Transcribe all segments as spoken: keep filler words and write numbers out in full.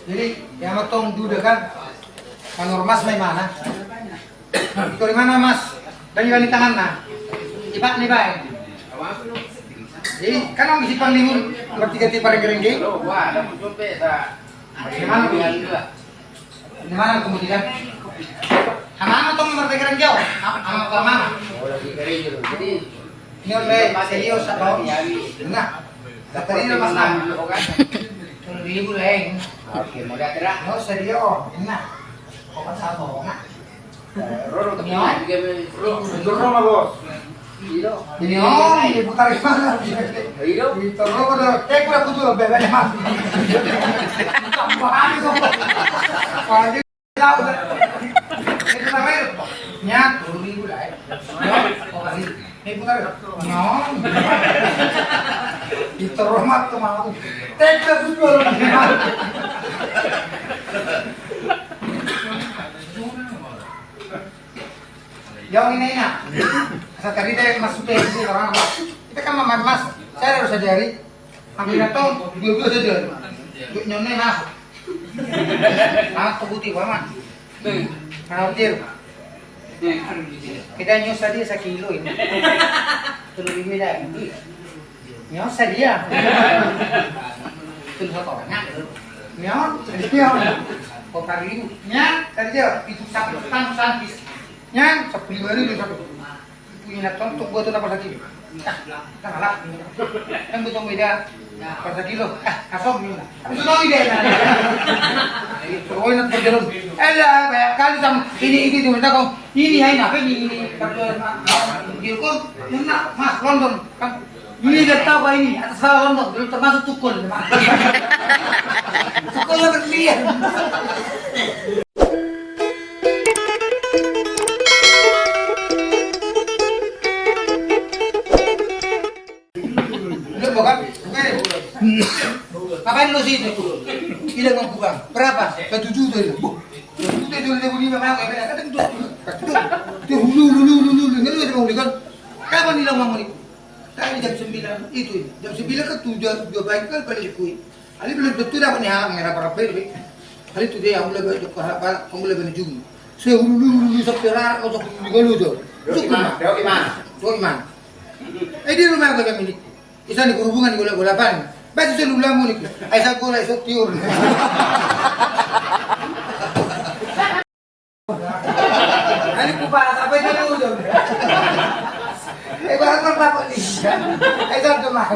Jadi, ya, mantong duda kan. Manor Mas ma imana. Itu di mana, Mas? Dari, dari tangan, nah. Ipak nih, Pak. Jadi, kan orang isi panglimun bertiga tiga parenggerengge. Di mana, Bu? Di mana kemudian? Amang atau bertiga rengge? Amang atau amang? Ini oleh serius atau? Nah. Tadi dia Mas Nam. Tolu ribu leng. Oke, mau dah gerak. No, serio. Nah. Kok pas apa, nah? Roro, Nyo. Roro, Roro, Bos. Nyo, diputar di mana? Itu Roro, Roro. Eh, kurang kutu, bebek, Mas. Tambah habis, kok. Wah, ini tahu, dah. Ini putar lagi, kok. Nya, tolu ribu lah, eh. Nyo, kok kali? Ini putar, Nyo. Itu rumah tuh mau. Tega tuh, Roro. Yang ini, ini. Asal tadi deh, Mas, sudah itu orang, Mas. Kita kan Mas, Mas. Saya harus sadari. Ambil datang, dua-dua saja. Duit nyone masuk. Nah, tebuti, Paman. Nah, Tir. Kita nyos tadi sekilo ini. Tolu ribu dah. Nyos tadi ya. Tolu satu orang. Nyos tadi ya. Kok tadi? Nyos tadi ya. Itu satu tang sangkis. Nyos sepuluh lima ribu satu. Punya tontok buat apa lagi? Ah, kalah. Kan butuh beda. Pas lagi lo, ah, asom ni. Habis itu lagi deh. Pokoknya nanti berjalan. Eh, lah, banyak kali sama ini, itu, itu, minta kau. Ini, ini, apa ini, ini? Kata, ah, ah, dia kau, enak, Mas, London. Kan, ini dia tahu apa ini, atas salah London, belum termasuk tukul. Tukul lah berlian. Udah, bukan? Oke. Ngapain lu situ? Tidak mau buka. Berapa? Satu juta itu. Buh, satu juta itu udah bunyi memang, ya, kan? Itu, itu, itu, hulu, hulu, hulu, hulu. Ini lu udah mau beli, kan? Kapan hilang uang ini? Tadi jam sembilan itu, jam sembilan kan tujuh, dua baik kan balik kui. Ali belum tentu dapat nih, hal ngira para beli. Ali tu dia, aku lagi jok harap, aku lagi nujung. Saya hulu, hulu, hulu, sampai rarak, kau sampai hulu, hulu, hulu. Jok di mana? Jok di mana? Jok di mana? Eh, di rumah aku yang milik. Isa ni berhubungan di gola-gola apa nih? Baca selalu lamu nih. Ai sa gola, isa tiur. Ani ku bahas apa itu dulu dong? Eh, bahas apa, Pak, nih? Eh, satu mah.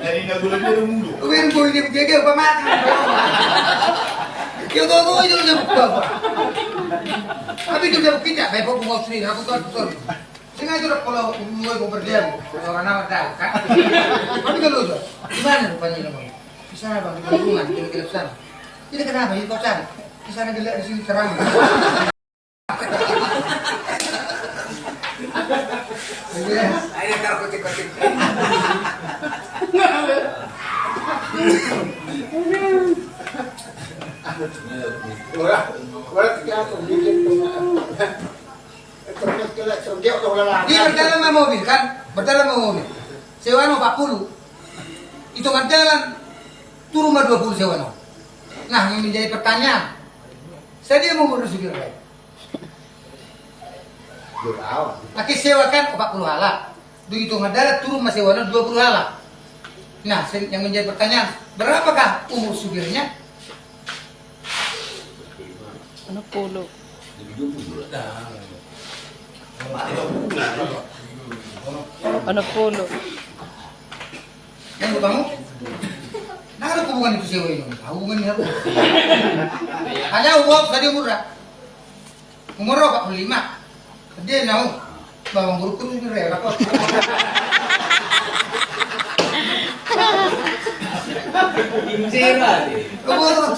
Jadi nggak boleh dia dulu. Win boy dia begitu apa makan? Kita tuh itu udah buka apa? Tapi itu udah kita, kayak pokok mau sini, aku tuh, tuh. Sengaja udah kalau gue mau berdiam, orang nama tahu, kan? Tapi kalau udah, gimana rupanya namanya? Di sana, Bang, di Balungan, kira-kira sana. Ini kenapa? Ini kau cari. Di sana gelap, di sini terang. Iya. Ayo, ntar kucing-kucing. Ora, ora, tiga, tiga. Dia berjalan sama mobil, kan? Berjalan sama mobil. Sewa no empat puluh. Hitungan jalan, turun ma dua puluh sewa no. Nah, yang menjadi pertanyaan, saya dia mau ngurus supir lain. Oke, sewa kan empat puluh halak. Di hitungan jalan, turun ma sewa no dua puluh halak. Nah, yang menjadi pertanyaan, berapakah umur supirnya? Onom pulu. Onom pulu. Yang utama, nah, ada hubungan itu sewa ini. Nah, hubungan ini apa? Hanya uang tadi umur, umur empat puluh lima. Dia nau. Bawang buruk terus ini repot. Injera deh. Keburu.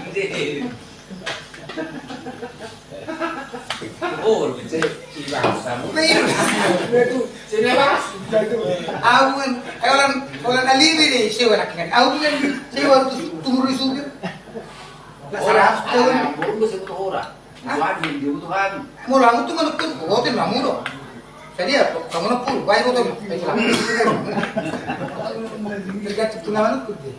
Injera. Oh, lu cek ibang sama. Betul. Sini, Mas. Awan, eh, orang, orang alibi nih, sewa lagi kan. Awan, sewa tuh, tumur di supir. Nah, orang, seratus tahun. Orang, orang, orang. Hah? Wajib, dia butuh kan. Mau lamu tuh, mana tuh? Oh, tim lamu dong. Jadi ya, kamu nak pul, baik betul. Baiklah. Tergantung pengalaman aku deh.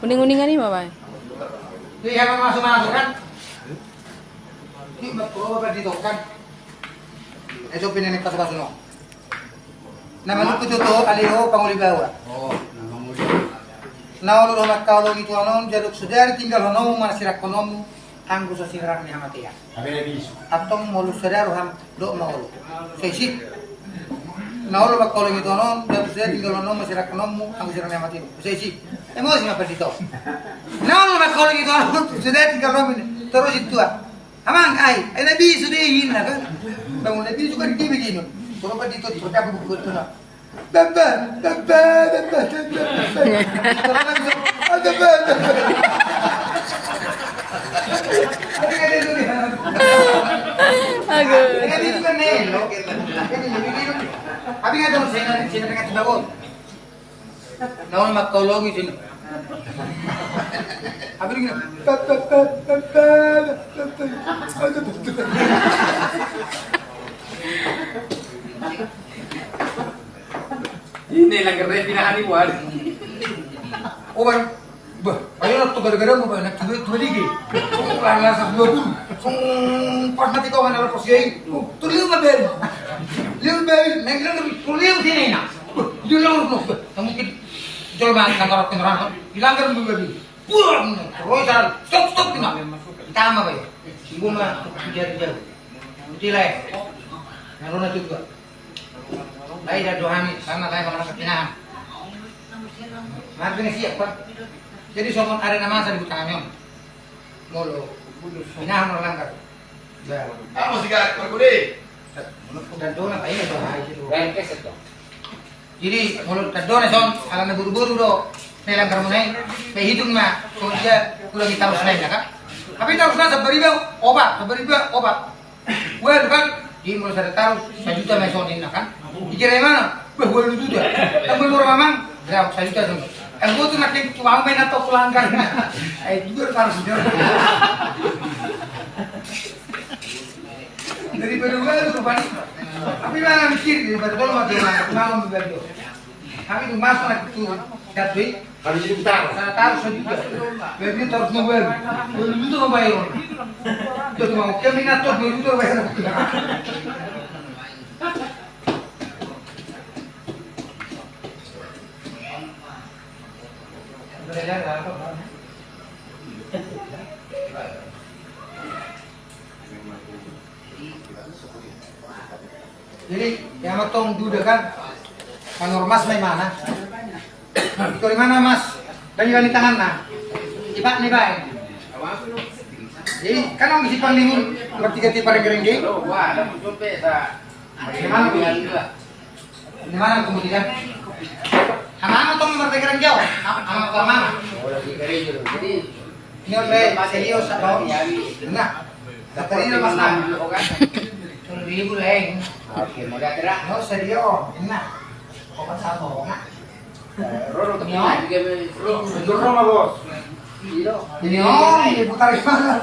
Uning-uningan i ma baen. Iya, kan masuk-masuk kan? Ini buat gua, buat di toko kan? Eh, coba ini pasu-pasu no. Na manungkun tutu, ale ho pangoli baoa. Na olo do mangkaholongi Tuhan on, jala dung so jadi tinggalhononmu manang sirangkononmu, anggo so sirang ni hamatean. Antong molo sada roham, dok ma olo. Sai si. Na olo mangkaholongi Tuhan on, jala dung so jadi tinggalhononmu manang sirangkononmu, anggo sirang ni hamatean. Sai si. Emosi ma pandita on. Na olo mangkaholongi Tuhan on, dung so jadi tinggalhononmu i, torus i tua. Amang, ai, ai na bisu do i ninna kan. Bangun na bisu kan dia begini. Toro pandita on, toro jago buku tu na. Bamba, bamba, bamba, bamba, bamba. Toro na bisu, ah, bamba, bamba. Aduh. Ini kan itu kan nelo. Ini lebih gitu. Tapi nggak tahu saya, saya dengan sembako. Na olo mangkaholongi sini. Apa ini? Ini langgar dari pinahan ibu ada. Oh, Bang. Bah, ayo lah tu gara-gara mau banyak tu tu lagi. Sung langsung dua puluh. Sung pas mati kau mana lepas ya? Tuh liu ma bel. Liu bel, neng liu tuh liu sini na. Bah, dia langsung. Kamu kit jol banget kantor aku nerang. Dilanggar dulu lagi. Buang, roy jalan. Stop, stop, tinggal. Kita ama, Bay. Gua mah, kejar-kejar. Nanti lah. Ngarona juga. Lai da dohami, sama lai sama nang kapinahan. Marga ni siap, Pak. Jadi, songon ada nama saya di tangan. Molo, pinahan orang langgar. Ya. Apa sih, Kak? Perkudi. Molo tandona, Pak, ini dohai itu. Jadi, molo tandona son, ala na boru-boru do, na langgar muna i, pe hitung ma, so dia, ulang i tarus na i, ya kan? Tapi tarus na, sabariba, opat, sabariba, opat. Ualu kan, di molo sada tarus, sajuta ma i son ninna kan. Dikira imana, bah, ualu juta. Tambah murah mamang, berapa sajuta son. Eh, gua tuh makin tua, main atau pulang kan. Eh, juga tarus juta. Dari pada ualu tuh, Pak. Tapi mana mikir, dari pada tolong, makin malam juga dia. Kami tu masuk lagi tu, tapi harus diputar. Salah taruh sajuta. Jadi taruh semua baru. Baru itu mau bayar. Itu mau kami ngatur baru itu bayar. Jadi, ya, mantong duda kan, manor mas ma imana. Itu di mana mas? Bani-bani tanganna. Ipak ni bae. Jadi, kan orang isi panglihun, bertiga tipe rengge-rengge. Di mana? Di mana kemudian? Amang tong bertegeran jauh. Amang, amang. Ini oleh serius atau? Nah, tadi dia mas. Tolu ribu lain. Oke, mau dah, Tera. Nggak usah dia, oh. Nah. Obat satu, nah. Roro, Nyo. Roro, Roro, Bos. Ini, oh, ini putar gimana?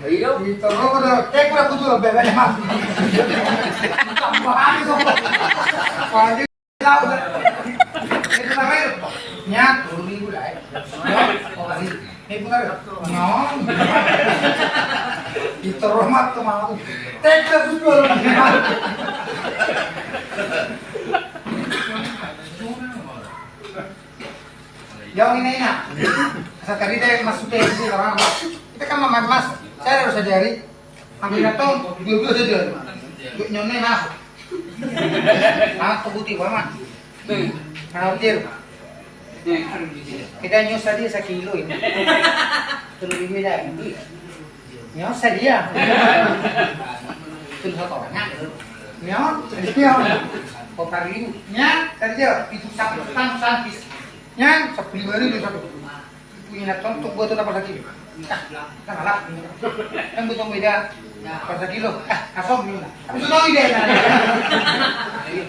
Iya. Itu, Roro, udah, eh, kurang kutu, bebek, mas. Tambah habis, kok. Wah, ini tahu, kan? Ini putar lagi, Pak. Nya, tolu ribu lah, ya. Nyo, oh, kali. Ini putar, Nyo. Itu rumah tuh, mau. Tega, betul. Jauh ini, Ina. Asa tadi deh, Mas, sudah itu orang, Mas. Kita kan mama, Mas. Saya harus sadari. Hampir datang, dua-dua saja. Duit nyone masuk. Nah, kebuti, Paman. Nah, kecil. Kita nyos tadi sekilo ini. Tolu ribu dah. Nyos tadi ya. Tolu satu orang. Nyos tadi ya. Opat ribu. Nya, tadi ya. Itu satu, tang, satu. Nya, sepuluh ribu satu. Inat on, tuk gua tu na parsakilo. Nah, nah, lah. Kan gua tong beda. Parsakilo. Ah, asom ni na. Habis itu tong ide na.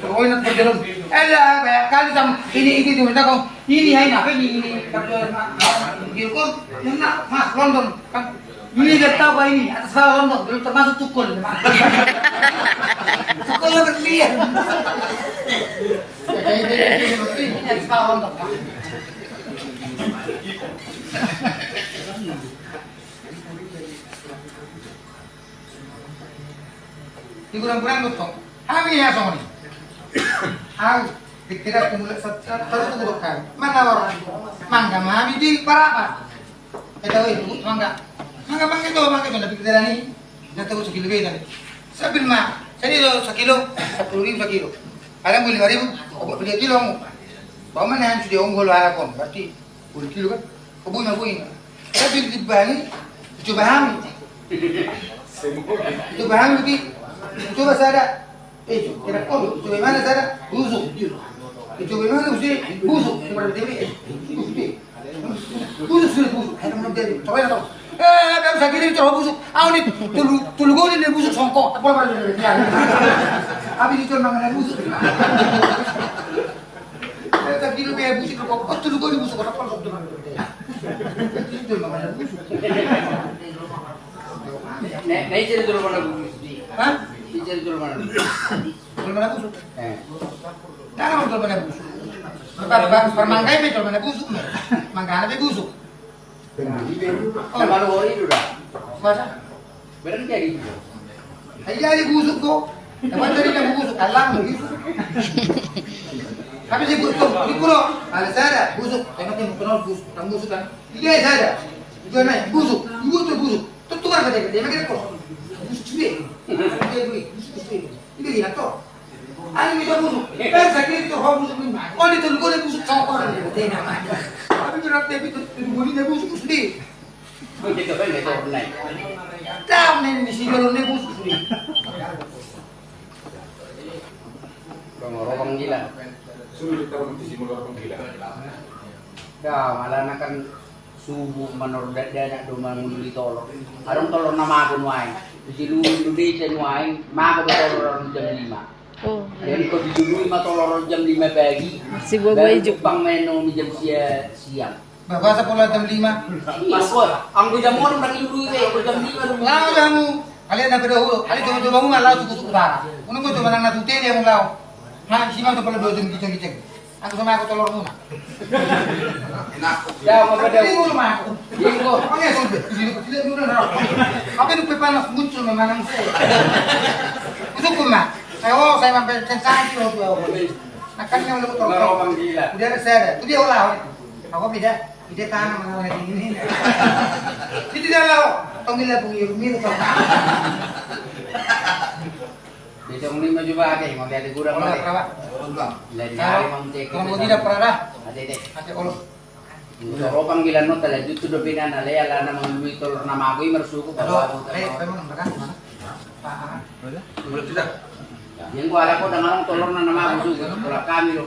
Terus inat berjalan. Elah, banyak kali sam ini, itu, itu, minta kau. Ini ai na pe ini, ini kartu ma, ma, ini kok, ini na, Mas, London. Ini dia tahu ini, atas bawah London, belum termasuk tukul. Tukul berlian. Ini atas bawah London. Di gudang-gudang do tong. Hami ya songon i. Au, pikiran tu mulak sa-, sa-, taruh tu gudang kami. Mana orang? Mangga ma hami di Parapat. Kita weh, mangga. Mangga, mangga itu, mangga itu, na pikiran i. Na tahu sakilo be tadi. Sambil ma, saya itu sakilo, sepuluh ribu sakilo. Ada yang beli lima ribu, obat beli kilo. Bawa mana yang sudah unggul lah, kon. Berarti Boi kilo kan? Boi ma, boi ma. Tapi di bani, coba hami. Coba hami, tapi coba sada. Eh, coba, kira kau, coba mana sada? Busuk. Coba mana busuk? Busuk. Coba di T V. Busuk. Busuk sudah busuk. Ayo, mau jadi. Coba ya, coba. Eh, biar sakit ini coba busuk. Au ni, tolu, tolu goli ni busuk songko. Tak apa-apa, dia. Habis itu mangan busuk. Eh, tapi lu kayak busuk, kok, kok tuh lu gua di busuk, kok, kok, kok, kok, kok. Itu emang ada busuk. Nah, nah, itu dulu mana busuk. Hah? Itu dulu mana busuk. Dulu mana busuk? Eh. Nah, dulu mana busuk. Bukan, bukan, permangkai, dulu mana busuk. Mangkana pe busuk. Bener. Oh. Sama lu hori lu dah. Masa? Bener jadi. Ai jadi busuk kok. Dapat dari dia busuk, alang busuk. Tapi si busuk, di kulo. Ada sada, busuk. Tengok yang kenal busuk, tang busuk kan. Dia sada. Juga naik, busuk. Ibu tuh busuk. Tuh, tuh, ada dia, dia makin kok. Busuk sendiri. Dia beli, busuk sendiri. Ini dia tuh. Ani mi do busuk. Eh, sakit itu ho busuk mi. Oh, di tolu gua ada busuk cokor. Tapi berat dia itu, tolu gua ini busuk sendiri. Tahu nih, di sini lo nih busuk sendiri. Bang, orang gila. Suruh kita di sini orang gila. Dah, malah kan Suhut manor dakdanak do mangulului tolor. Adong tolor na mago nuaeng. Di seluruh Indonesia nuaeng mago do tolor jam lima. Oh. Jadi kok dilului ma tolor jam lima pagi. Si buah-buah ijuk. Bang meno mi jam sia siang. Bah, bahasa pola jam lima. Iya, kok. Anggo jam onom lagi dilului, anggo jam lima dilului. Lalu kamu, kalian apa dahulu? Kalian coba-coba rumah, lalu suku-suku bara. Unang gua coba nang natute dia mau lau. Nah, si mau coba dua jam kiceng-kiceng. Aku sama aku tolor muna. Enak. Ya, mau pada. Ini dulu mah aku. Ini kok. Oke, sudah. Di sini kecil itu udah. Apa itu panas muncul memang saya. Cukup mah. Saya, oh, saya sampai sensasi waktu awal. Nah, kan yang lu tolor. Udah ada saya ada. Itu dia olah. Apa beda? Beda tanah mana lagi ini. Itu dia lah. Panggil lah panggil mirip. Besok ni maju bage, mau jadi gudang bage. Lain hari mau cek. Kalau mau tidak pernah. Ate, ate. Ate, olo. Soro panggilan no tala jutu do bina na lea lana mangului tolor na mago i marsuku. Aduh, eh, memang berat mana? Yang gua ada kok dengan tolor na mago suku, tolor kami lo.